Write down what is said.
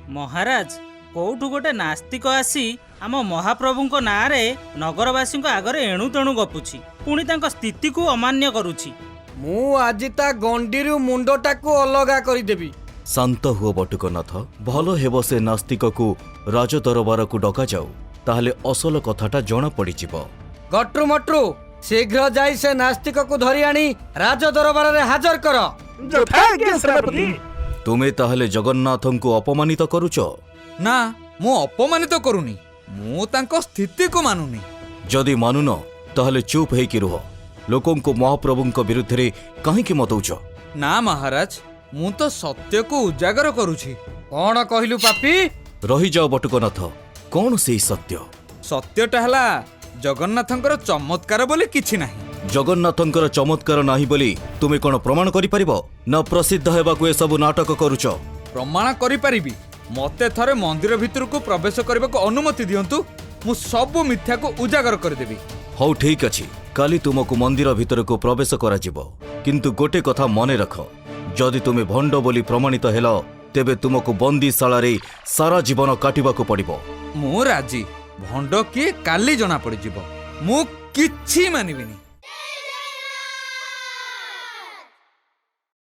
ମହାରାଜ, କୋଉଠୁ ଗୋଟେ ନାସ୍ତିକ ଆସି ଆମ ମହାପ୍ରଭୁଙ୍କ ନାଁରେ ନଗରବାସୀଙ୍କ ଆଗରେ ଏଣୁ ତେଣୁ ଗପୁଛି, ପୁଣି ତାଙ୍କ ସ୍ଥିତିକୁ ଅମାନ୍ୟ କରୁଛି। ମୁଁ ଆଜି ତା ଗଣ୍ଡିରୁ ମୁଣ୍ଡଟାକୁ ଅଲଗା କରିଦେବି। ଶାନ୍ତ ହୁଅ ବଟୁକନାଥ। ଭଲ ହେବ ସେ ନାସ୍ତିକକୁ ରାଜ ଦରବାରକୁ ଡକାଯାଉ, ତାହେଲେ ଅସଲ କଥାଟା ଜଣା ପଡ଼ିଯିବ। ଗଟ୍ରୁ ମଟ୍ରୁ, ଶୀଘ୍ର ଯାଇ ସେ ନାସ୍ତିକକୁ ଧରି ଆଣି ରାଜ ଦରବାରରେ ହାଜର କର। ଯଥାଜ୍ଞା ସେନାପତି। ତୁମେ ତାହେଲେ ଜଗନ୍ନାଥଙ୍କୁ ଅପମାନିତ କରୁଛ? ନା, ମୁଁ ଅପମାନିତ କରୁନି, ମୁଁ ତାଙ୍କ ସ୍ଥିତିକୁ ମାନୁନି। ଯଦି ମାନୁନ ତାହେଲେ ଚୁପ୍ ହେଇକି ରୁହ। ଲୋକଙ୍କୁ ମହାପ୍ରଭୁଙ୍କ ବିରୁଦ୍ଧରେ କାହିଁକି ମତଉଛ? ନା ମହାରାଜ, ମୁଁ ତ ସତ୍ୟକୁ ଉଜାଗର କରୁଛି। କଣ କହିଲୁ ପାପି? ରହିଯାଅ ବଟୁକନାଥ, କଣ ସେଇ ସତ୍ୟ? ସତ୍ୟଟା ହେଲା ଜଗନ୍ନାଥଙ୍କର ଚମତ୍କାର ବୋଲି କିଛି ନାହିଁ। ଜଗନ୍ନାଥଙ୍କର ଚମତ୍କାର ନାହିଁ ବୋଲି ତୁମେ କଣ ପ୍ରମାଣ କରିପାରିବ, ନା ପ୍ରସିଦ୍ଧ ହେବାକୁ ଏସବୁ ନାଟକ କରୁଛ? ପ୍ରମାଣ କରିପାରିବି। ମତେ ଥରେ ମନ୍ଦିର ଭିତରକୁ ପ୍ରବେଶ କରିବାକୁ ଅନୁମତି ଦିଅନ୍ତୁ, ମୁଁ ସବୁ ମିଥ୍ୟାକୁ ଉଜାଗର କରିଦେବି। ହଉ ଠିକ ଅଛି, କାଲି ତୁମକୁ ମନ୍ଦିର ଭିତରକୁ ପ୍ରବେଶ କରାଯିବ। କିନ୍ତୁ ଗୋଟେ କଥା ମନେ ରଖ, ଯଦି ତୁମେ ଭଣ୍ଡ ବୋଲି ପ୍ରମାଣିତ ହେଲ ତେବେ ତୁମକୁ ବନ୍ଦୀଶାଳାରେ ସାରା ଜୀବନ କାଟିବାକୁ ପଡ଼ିବ। ମୁଁ ରାଜି। ଭଣ୍ଡ କିଏ କାଲି ଜଣା ପଡ଼ିଯିବ। ମୁଁ କିଛି ମାନିବିନି।